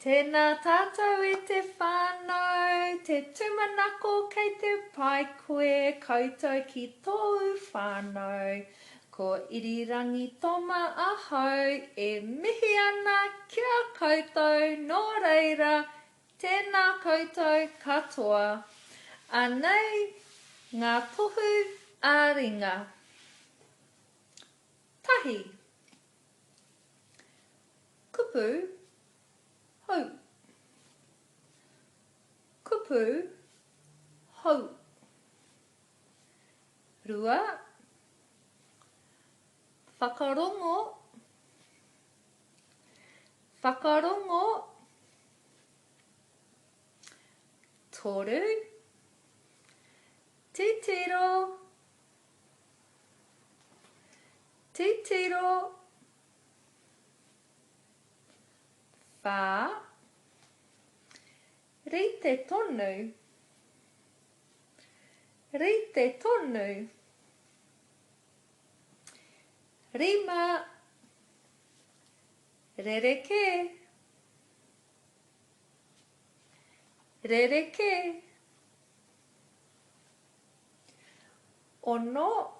Tēnā tātou e te whānau, te tūmanako kei te pai koe koutou ki tōu whānau. Ko Irirangi Toma ahau e mihi ana ki a koutou nō reira tēnā koutou katoa. Anei ngā tohu ā-ringa. Tahi. Kupu hou. Kupu hou. 2. Whakarongo Whakarongo 3. Titiro Titiro 4. Rite tonu Rite tonu 5. Rerekē Rerekē 6.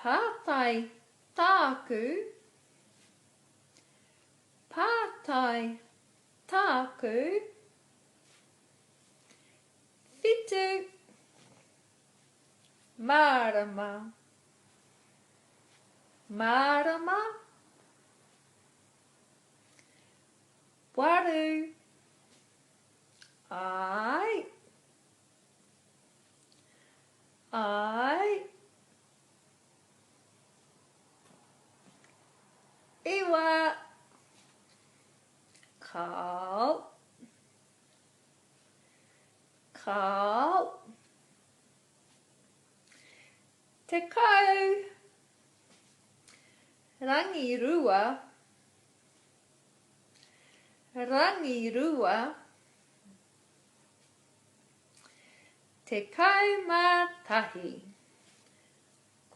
Pātai tāku, pātai tāku, 7 Mārama, mārama, 8 Āe, āe. Iwa. Kāo. Kāo. 10. Rangirua. Rangirua. 11.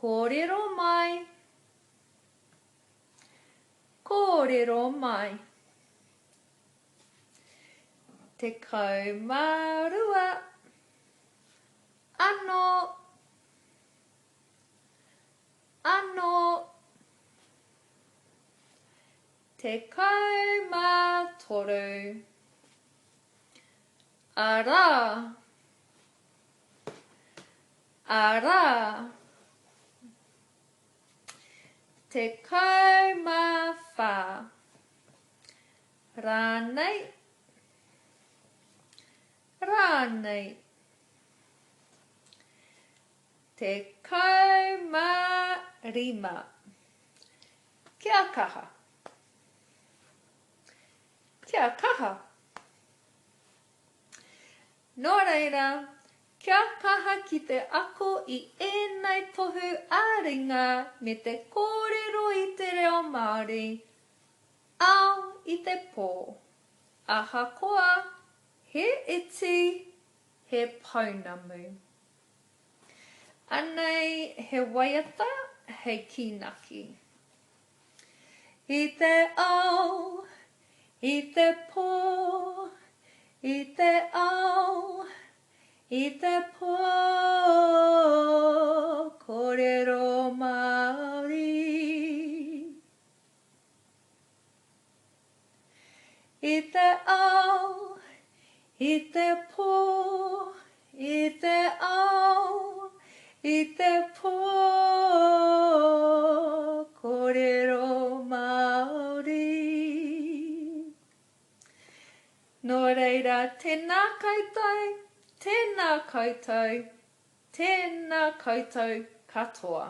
Kōrero mai. Kōrero mai. 12. Anō. Anō. 13. Arā. Arā. 14. Rānei. Rānei. 15. Kia kaha. Kia kaha. Nō reira, kia kaha ki te ako i ēnei tohu ā-ringa me te kōrero i te reo Māori, ao i te pō. Ahakoa he iti, he pounamu. Anei he waiata hei kīnaki. I te ao, i te pō, i te ao, i te pō, kōrero Māori. I te ao, i te pō, i te ao, i te pō, kōrero Māori. Nō reira, tēnā koutou, tēnā koutou, tēnā koutou katoa.